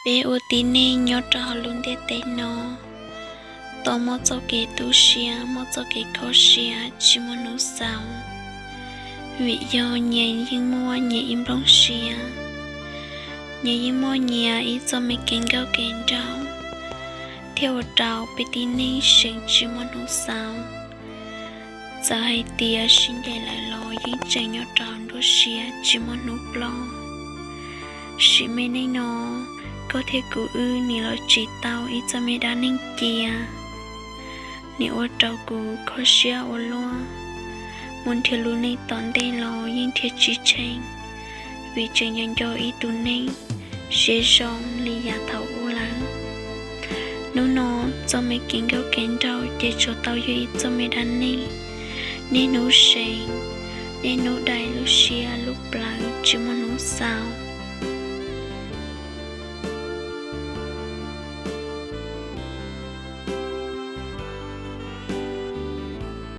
Peb ua tib neeg nyob rau hauv lub ntiaj teb no, tau muaj txoj kev tu siab, muaj txoj kev kho siab tsis muaj hnub xaus. Vim yog nyias yeej muaj nyias ib nplooj siab, nyias yeej muaj nyias ib txoj me kev nkauj kev nraug, thiaj ua rau peb tib neeg seem tsis muaj hnub xaus. Txawm hais tias sib ncaim lawm los yeej tseem nyob rau nruab siab tsis muaj hnub ploj. Sim me neej no, koj thiab kuv wb nim los tsim tau ib txoj me dab neeg cia. Nim ua rau kuv kho siab ua luaj, mus nrhiav lub neej tom ntej los yeej nrhiav tsis tsheej, vim tseem nco nco ib tug neeg siab zoo li yav thaum ub lawm. Hnub no, txoj me kev nkauj kev nraug ces tsuas tau yog ib txoj me dab neeg. Niaj hnub seev, niaj hnub dai lub siab lub plab.